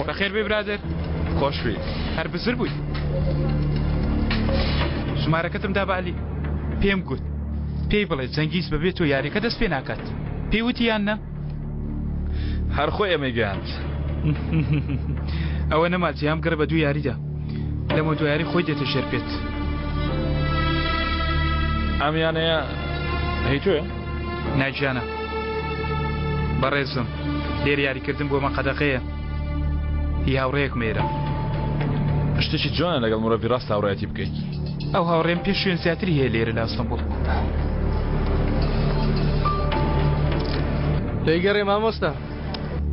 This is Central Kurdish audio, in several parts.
بەخێر بێ برادەر. خۆش بی. هەر بزر بووی. ژمارەکەتم دا بە عەلی. پێم گوت پێی بڵێ جەنگیز بەبێ تۆ یاریەکە دەست پێ ناکات. پێی وتی یان نا؟ هەر خۆی ئەمەی گەیاند. ئەوە نەما جیهان بگەڕێ بە دوو یاریدا. لەمە دو یاری خۆی دێتە ژێر پێت. ئەم یانەیە هی تۆیە؟ نا گیانە. بەڕێزم لێرە یاریکردن بۆ من قەدەغەیە. هی هاوڕێیەکم ئێرە. شتێکی جوانە لەگەڵ مرۆڤی ڕاست هاوڕێیەتی بکەیت. ئەو هاوڕێم پێ شوێن زیاتری هەیە لێرە لە ئەستەنبوڵ. لێی گەڕێ مامۆستا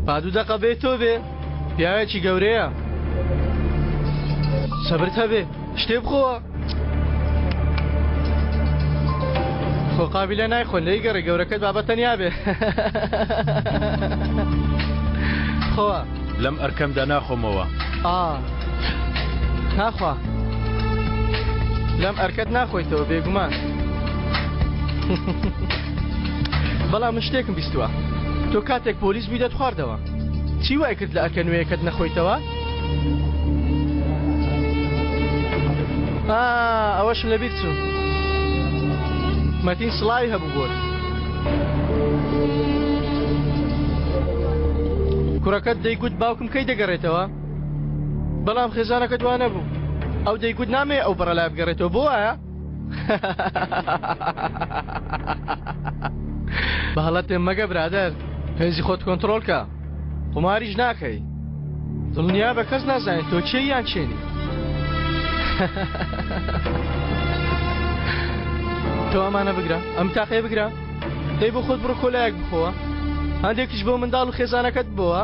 با دوو دەقە بێ تۆ بێ پیاوێکی گەورەیە سەبرت هەبێ شتێ بخۆوە خۆ قابیلە نایخۆن لێی گەڕێ گەورەکەت بابە تەنیا بێ خۆوە لەم ئەرکەمدا ناخۆمەوە. ئا ناخوا لەم ئەرکەت ناخۆیتەوە بێگومان بەڵام من شتێکم بیستووە تۆ کاتێک پۆلیس بووی دەتخواردەوە چی وای کرد لە ئەرکە نوێیەکەت نەخۆیتەوە؟ ئا ئەوەشم لەبیر چوو مەتین سڵاوی هەبوو بۆت کوڕەکەت دەیگوت باوکم کەی دەگەڕێتەوە بەڵام خێزانەکەت وا نەبوو ئەو دەیگوت نامەیە ئەو بەڕەلای بگەڕێتەوە بۆ وایە بە هەڵە تێم مەگە برادەر هێزی خۆت کۆنتڕۆڵ کە قوماریش ناکەی دڵنیا بە کەس نازانێت تۆ کێی یان کێنی تۆ ئەمانە بگرە ئەم تاقەیە بگرە دەی بۆ خۆت بڕۆ کۆلایەک بخۆوە هەندێکیش بۆ منداڵ و خێزانەکەت بۆوە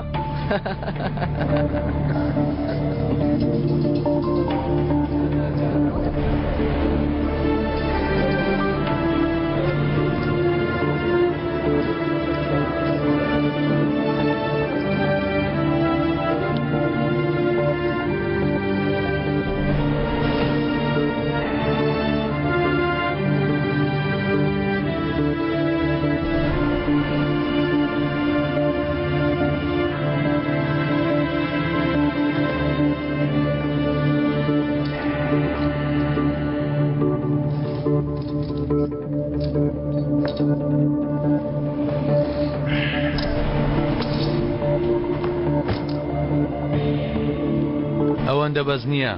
ئەوەندە بەس نییە.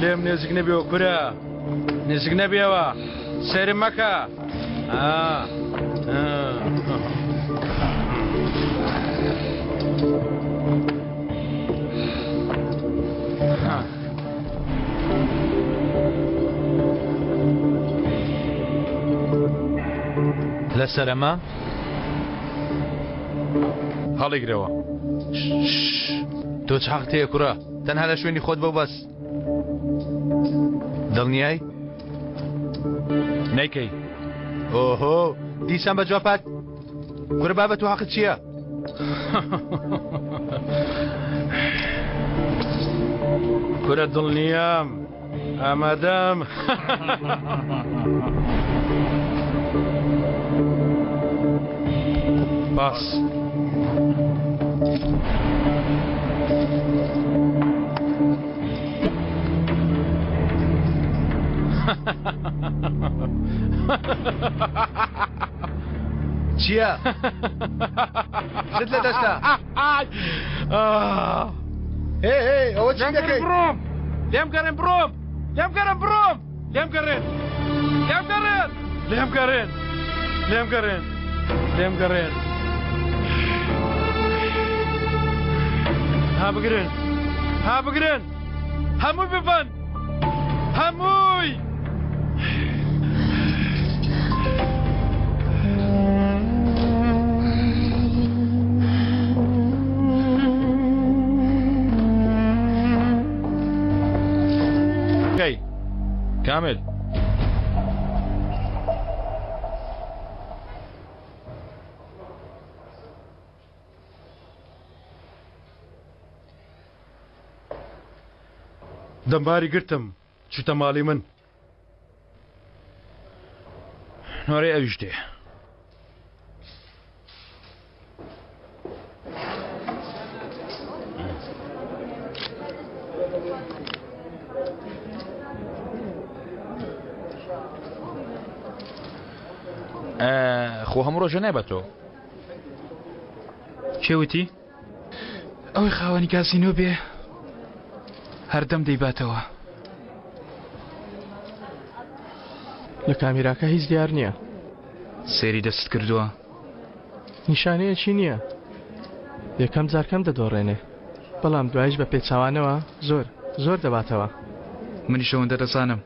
لێم نێزیک نەبیەوە کورە نێزیک نەبیەوە سەیرم مەکە لەسەر ئەمە هەڵیگرەوە. تۆ چ حەقت هەیە کوڕە؟ تەنها لە شوێنی خۆت بە و بەس. دڵنیای؟ نەیکەی. ئۆهۆ دیسان بە جواب هات؟ کورە بابە تۆ حەقت چییە؟ کورە دڵنیام ئامادەم. پاس. چییە؟ چت لە دەستە؟ هێ هێ ئەوە چی دەکەی؟ بڕۆم لێم گەڕێن بڕۆم لێم گەڕێن بڕۆم لێم گەڕێن لێم گەڕێن لێم گەڕێن لێم گەڕێن لێم گەڕێن ها بگرن ها بگرن هەمووی ببەن هەمووی کەی کامل دەمباری گرتم چوتە ماڵی من نۆرەی ئەویش دێ. خۆ هەموو ڕۆژە نایباتەوە. کێ وتی؟ ئەوەی خاوەنی گازینۆ بێ هەردەم دەیباتەوە. لە کامیراکە هیچ دیار نییە. سەیری دەستت کردووە؟ نیشانەیەکی نییە. یەکەم جار کەم دەدۆڕێنێ بەڵام دوایش بە پێچەوانەوە زۆر زۆر دەباتەوە. منیش ئەوەندە دەزانم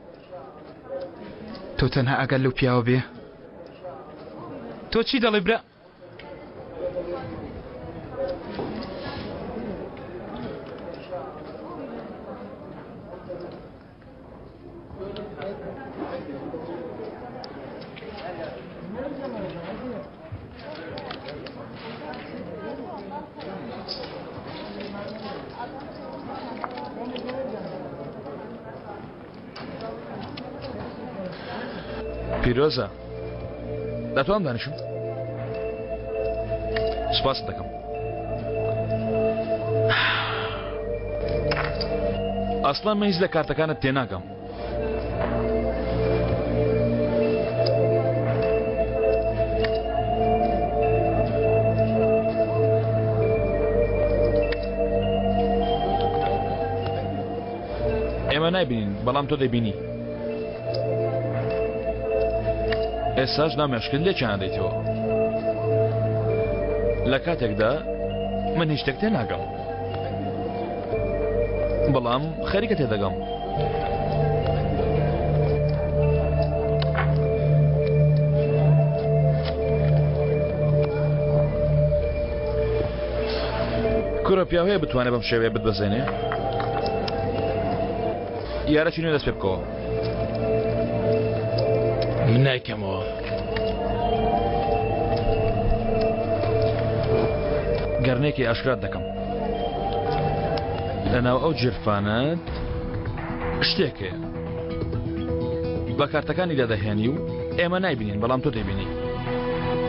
تۆ تەنها ئاگات لەو پیاوە بێ. تۆ چی دەڵێی برا؟ پیرۆزە دەتوانم دانیشم سپاست دەکەم ئەسڵەن من هیچ لە کارتەکانت تێناگەم ئێمە نایبینین بەڵام تۆ دەبینی ئێستاش نامێشکت لێکیان دەیتەوە لە کاتێکدا من هیچ شتێک تێناگەم بەڵام خەریکە تێدەگەم. کورە پیاو هەیە بتوانێت بەم شێوەیە بتبەزێنێ یارەی نوێ دەست پێ بکەوە من نایکەمەوە گەرنێکی ئاشکرات دەکەم لەناو ئەو جرفانەت شتێک هەیە بە کارتەکانی دادەهێنی و ئێمە نایبینین بەڵام تۆ دەبینی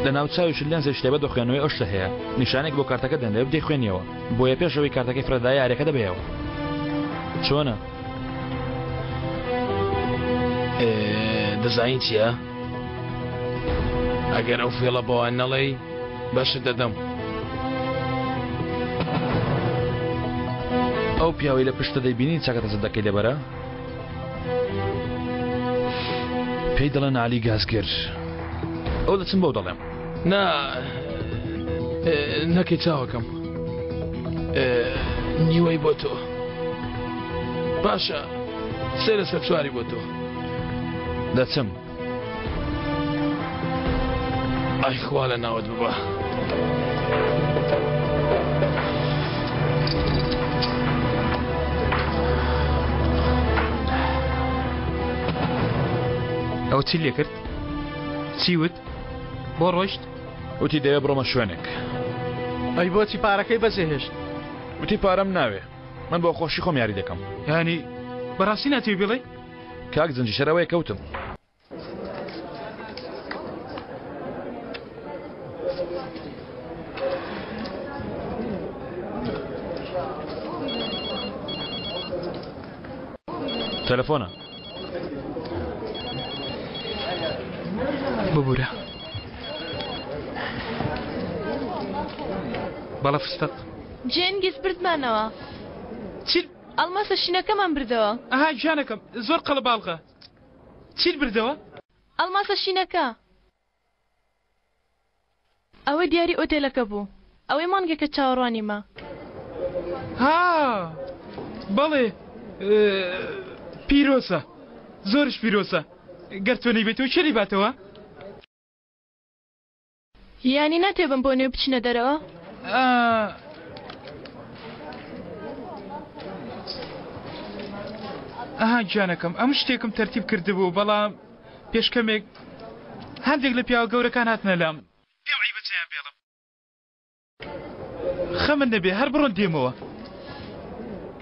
لە ناو چاویشت لەنزێک شتێبە دەخوێنەوەی ئەو شتە هەیە نیشانێک بۆ کارتەکە دەنرێ و دەیخوێنیەوە بۆیە پێش ئەوەی کارتەکەی فرەدا یاریەکە دەبەیەوە چۆنە؟ دەزانی چییە؟ ئەگەر ئەو فێڵە بەوان نەڵێی بەشت دەدەم. ئەو پیاوەی لە پشتە دەیبینی چاکەتە زەدەکەی لەبەرە؟ پێی دەڵێن عەلی گازگر ئەو دەچم بەو دەڵێم. نا نەکەی چاوەکەم نیوەی بۆ تۆ باشە سێ لەسەر چواری بۆ تۆ دەچم ئای خوا لە ناوت ببا. ئەوە چی لێ کرد؟ چی وت؟ بۆ ڕۆیشت؟ وتی دەوێ بڕۆمە شوێنێک. ئەی بۆچی پارەکەی بەجێهێشت؟ وتی پارەم ناوێ من بۆ خۆشی خۆم یاری دەکەم. یانی بەڕاستی ناتەوێ بیڵێی؟ کاک جەنگی شەرەوەیە کەوتم. تەلەفۆنە. ببورە. بەڵێ فستق. جێنگیز بردمانەوە. چی؟ ئەڵماسە شینەکەمان بردەوە. ئەها گیانەکەم زۆر قەڵەباڵغە. چیت بردەوە؟ ئەڵماسە شینەکە. ئەوەی دیاری ئۆتێلەکە بوو. ئەوەی مانگێکە چاوەڕوانیمە. ها بەڵێ پیرۆزە زۆرش پیرۆزە گەر تۆ نەیبەیتەوە کێ دەیباتەوە؟ یانی ناتەوێ بەم بۆنەیەوە بچینە دەرەوە؟ ئەها گیانەکەم ئەم شتێکم تەرتیب کردبوو بەڵام پێش کەمێک هەندێک لە پیاوە گەورەکان هاتنە لام پێم عەیبە جێیان بێڵم خەمت نەبێ هەر بڕۆن دێمەوە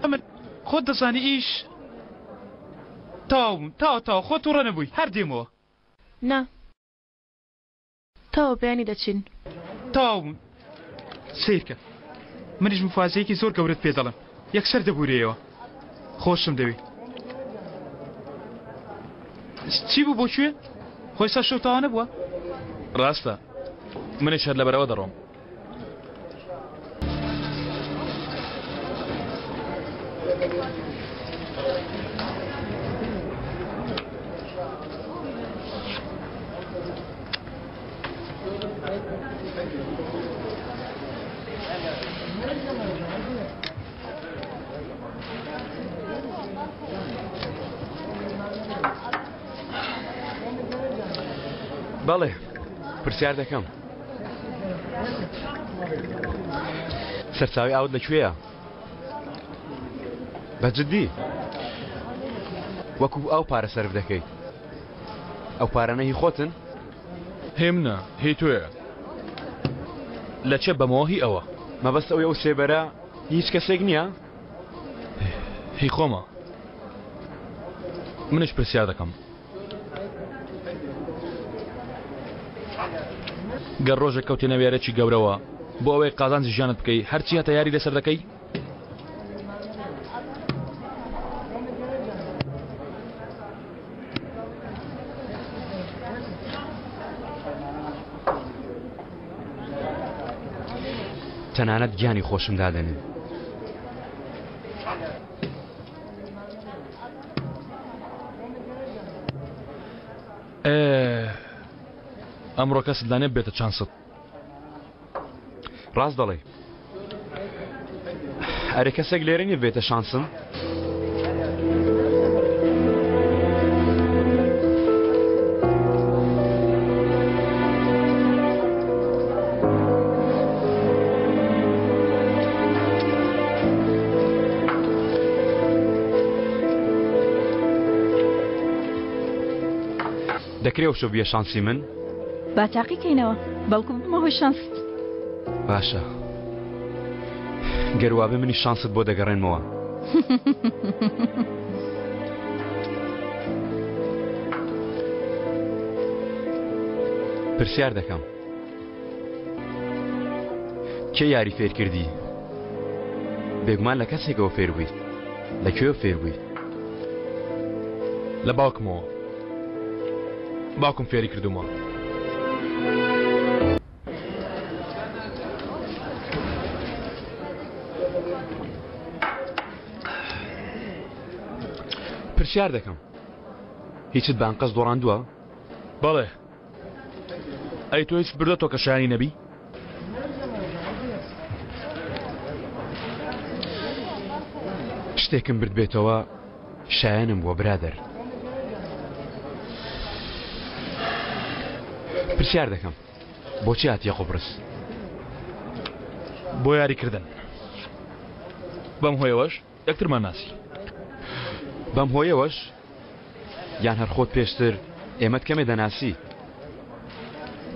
ئەمن خۆت دەزانی ئیش تەواو بووم تەواو تەواو خۆت توڕە نەبووی هەر دێمەوە. نا تەواو بەیانی دەچین. تەواو بووم سەیرکە منیش مفاجەیەکی زۆر گەورەت پێ دەڵێم یەکسەر دەبورێیەوە خۆشم دەوێی. چی بوو بۆ کوێ؟ خۆ ئێستا شەو تەواو نەبووە؟ ڕاستە منیش هەر لەبەرەوە دەڕۆم. بەڵێ پرسیار دەکەم سەرچاوی ئاوت لەکوێیە؟ بە جدی وەکو ئەو پارە سەرف دەکەیت ئەو پارانە هی خۆتن؟ هی منە هی تۆیە لە چێ بەمەوە هی ئەوە مەبەست ئەوەی ئەو سێبەرە هیچ کەسێک نییە؟ هی خۆمە منیش پرسیار دەکەم گەر ڕۆژێک کەوتێ نەوێرەکی گەورەوە بۆ ئەوەی قازانجی ژیانت بکەی هەرچی هەتە یاری لەسەر دەکەی تەنانەت گیانی خۆشم دادەنێم. ئەمڕۆ کەست لانێ بێتە چانست. ڕاست دەڵێی. ئەرێ کەسێک لێرە نییە بێتە شانسم؟ دەکرێ ئەو شەو بیە شانسی من؟ با تاقی کەینەوە بەڵکو ببمە هۆی شانست. باشە گەر وابێ منیش شانست بۆ دەگەڕێنمەوە. پرسیار دەکەم کێ یاری فێر کردی؟ بێگومان لە کەسێکەوە فێر بووی لە کوێ فێر بووی؟ لە باوکمەوە باوکم فێری کردوومە. پرسیار دەکەم هیچت بە ئەنقەست دۆڕاندووە؟ بەڵێ. ئەی تۆ هیچت بردۆتەوە کە شایانی نەبی؟ شتێکم بردبێتەوە شایەنم بووە برادەر. پرسیار دەکەم بۆچی هاتیە قوبرس؟ بۆ یاریکردن. بەم هۆیەوەش یەکترمان ناسی. بەم هۆیەوەش یان هەر خۆت پێشتر ئێمەت کەمێ دەناسی؟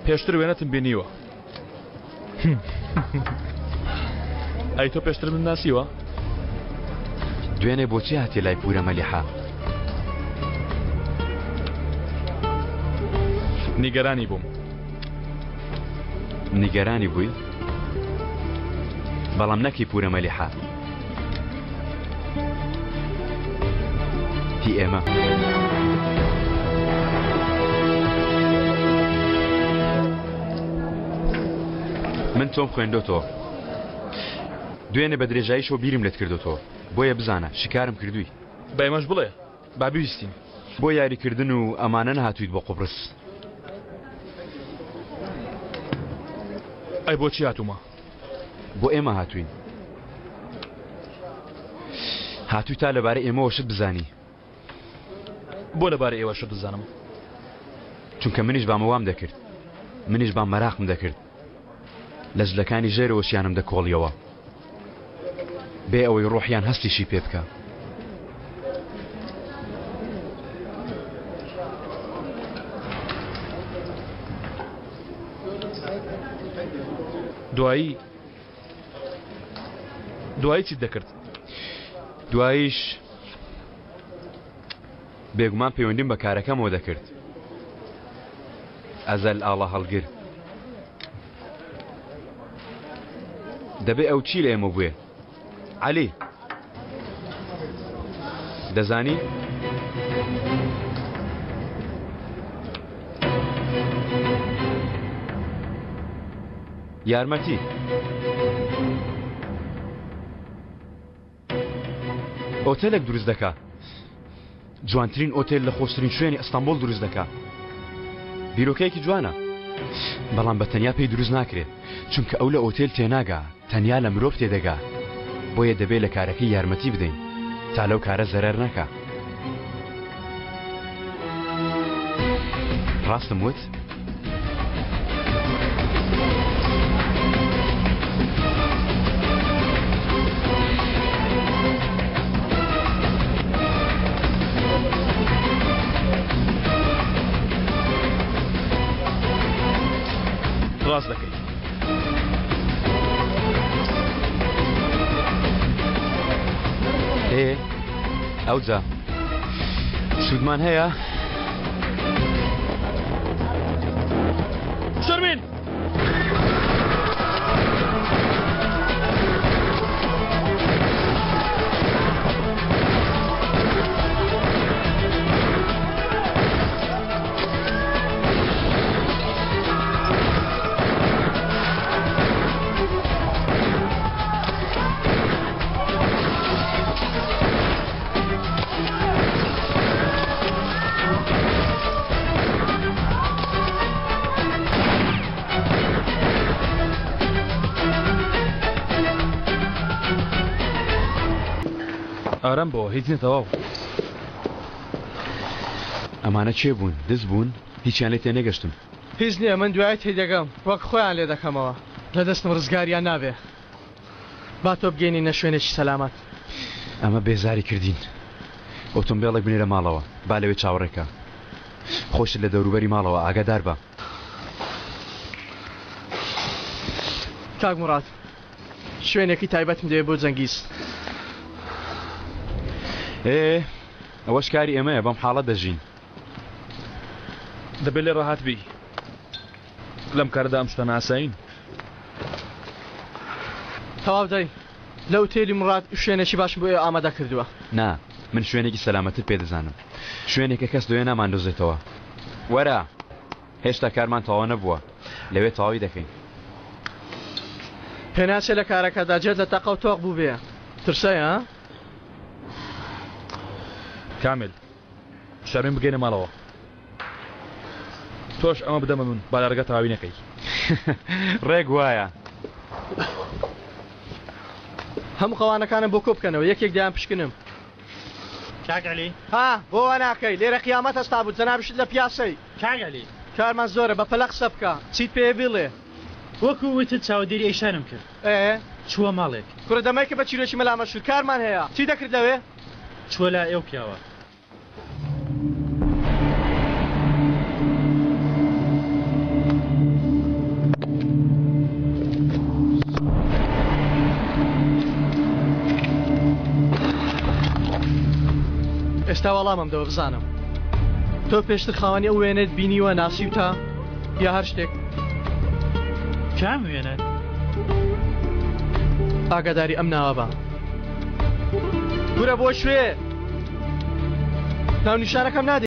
پێشتر وێنەتم بینیوە. ئەی تۆ پێشتر من ناسیوە؟ دوێنێ بۆچی هاتی لای پورە مەلیحە؟ نیگەرانی بووم. نیگەرانی بووی؟ بەڵام نەکی پورە مەلیحە. هی ئێمە. من تۆم خوێندۆتەوە. دوێنێ بە درێژایی شەو بیرم لێت کردۆتەوە. بۆیە بزانە، شیکارم کردووی. بە ئێمەش بڵێ، با بیبیستین. بۆ یاریکردن و ئەمانە نەهاتوویت بۆ قوبرس. ئەی بۆچی هاتوومە؟ بۆ ئێمە هاتووین. هاتووی تا لەبارەی ئێمەوە شت بزانی. بۆ لەبارەی ئێوە شت بزانم؟ چونکە منیش بامە وام دەکرد. منیش بام مەراقم دەکرد. لە جلەکانی ژێرەوەشیانم دەکۆڵیەوە. بێ ئەوەی ڕۆحیان هەستیشی پێ بکا. دوایی دوایی چیت دەکرد؟ دواییش بێگومان پەیوەندیم بە کارەکەمەوە دەکرد. ئەزەل ئاڵا هەڵگر. دەبێ ئەو چی لە ئێمە بوێ؟ عەلی! دەزانی؟ یارمەتی. ئۆتێلێک دروست دەکا. جوانترین ئۆتێل لە خۆشترین شوێنی ئەستەمبۆڵ دروست دەکا. بیرۆکەیەکی جوانە. بەڵام بە تەنیا پێی دروست ناکرێ. چونکە ئەو لە ئۆتێل تێناگا، تەنیا لە مرۆڤ تێدەگا. بۆیە دەبێ لە کارەکەی یارمەتی بدەین تا لەو کارە زەرەر نەکا. ڕاستم وت؟ ڕاست دەکەی. ئێ ئەوجا سوودمان هەیە؟ شەرمین! ئارام بۆ هیچ نیە تەواو. ئەمانە کێ بوون؟ دز بوون؟ هیچیان لێ تێنەگەشتم. هیچ نیە من دوای تێدەگەم وەک خۆیان لێ دەکەمەوە لە دەستم ڕزگاریان نابێ. با تۆ بگەینینە شوێنێکی سەلامەت. ئەمە بێزاری کردین. ئۆتۆمبێڵێک بنێرە ماڵەوە، با لەوێ چاوەڕێ کا. خۆشت لە دەوروبەری ماڵەوە ئاگادار بە. کاک موڕاد، شوێنێکی تایبەتم دەوێ بۆ جەنگیز. ئێ، ئەوەش کاری ئێمەیە، بەم حاڵە دەژین. دەبێ لێ ڕاهات بی. لەم کارەدا ئەم شتانە ئاسایین. تەواو دای، لە ئوتێلی موڕاد شوێنێکی باشم بۆ ئێوە ئامادە کردووە. نا، من شوێنێکی سەلامەتر پێ دەزانم. شوێنێک کە کەس لەوێ ناماندۆزێتەوە. وەرە، هێشتا کارمان تەواو نەبووە. لەوێ تەواوی دەکەین. پێناچێ لە کارەکەدا جێت لە تەقە و تۆق بووبێ. ترسای، ها؟ کامیل، شەرمین بگەینە ماڵەوە. تۆش ئەمە بدەمە من با لە ڕێگا تەواوی نەکەی. ڕێک وایە. هەموو قەوانەکانم بۆ کۆ بکەنەوە یەکێک دەیان پشکنم. کاک عەلی. ها بۆ وا ناکەی لێرە قیامەت هەستابوو جەنابیشت لە پیاسەی. کاک عەلی. کارمان زۆرە بە پەلە قسە بکە چیت پێیە بیڵێ. وەکوو وتت چاودێری ئەیشانم کرد. ئێ. چووە ماڵێک. کوڕە دەمەیکە بە چیرۆکی مەلا مەشهوور کارمان هەیە چی دەکرد لەوێ؟ چووە لای ئەو پیاوە. ئێستا وەڵامم دەوە بزانم تۆ پێشتر خاوەنی ئەو وێنەت بینیوە ناسیوتە یا هەر شتێک کام وێنە ئاگاداری ئەم ناوە بە کورە بۆ شوێ ناونیشانەکەم نادەی.